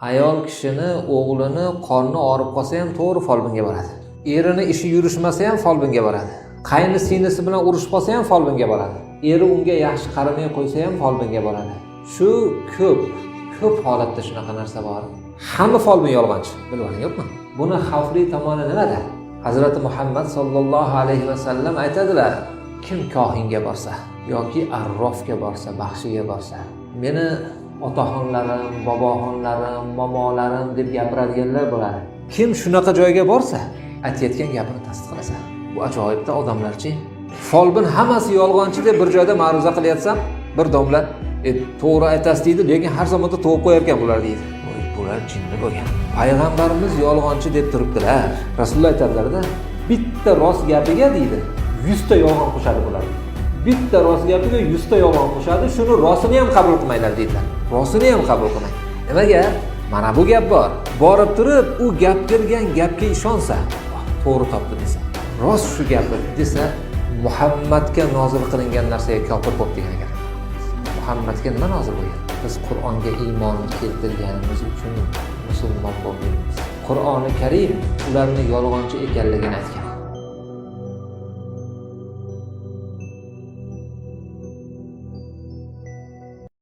Ayol kishini o'g'lini qorni og'rib qolsa ham to'g'ri folbinga boradi. Erini ishi yurishmasa ham folbinga boradi. Qayni singlisi bilan urushib qolsa ham folbinga boradi. Eri unga yaxshi qaramay qo'ysa ham folbinga boradi. Shu ko'p, ko'p holatda shunaqa narsa bor. Hamma folbin yolg'onchi, bilib oling, yo'qmi? Buni xavfli tomoni nimada? Hazrati Muhammad sollallohu alayhi vasallam aytadilar: kim kohinga borsa yoki arrofga borsa, baxshiga borsa, meni otaxonlarim, boboxonlarim, momolarim deb gapiradiganlar bo'ladi. Kim shunaqa joyga borsa, aytayotgan gapini tasdiqlasa. Bu ajoyibda odamlarchi. Folbin hammasi yolg'onchi deb bir joyda ma'ruza qilyapsam, bir domla to'g'ri aytasiz deydi, lekin har zamonda to'g'ri qo'yar ekan bular deydi. Voy, bular jinni bo'lgan. Payg'ambarimiz yolg'onchi deb turibdilar. Rasululloh aytadilarda, bitta rost gapiga deydi, 100 ta yolg'on qo'shadi bular. Bitta rost gapiga 100 ta yolg'on qo'shadi, shuni rostini ham qabul qilmanglar deydilar. Rostini ham qabul qilmang. Nimaga? Mana bu gap bor. Borib turib, u gapirgan gapga ishonsa, to'g'ri topdi desa, rost shu gapi desa, Muhammadga nozil qilingan narsaga kofir bo'lib degan ekan. Muhammadga nima nozil bo'lgan? Biz Qur'onga iymon keltirganimiz uchun musulmon bo'lganmiz. Qur'oni Karim ularni yolg'onchi ekanligini aytgan.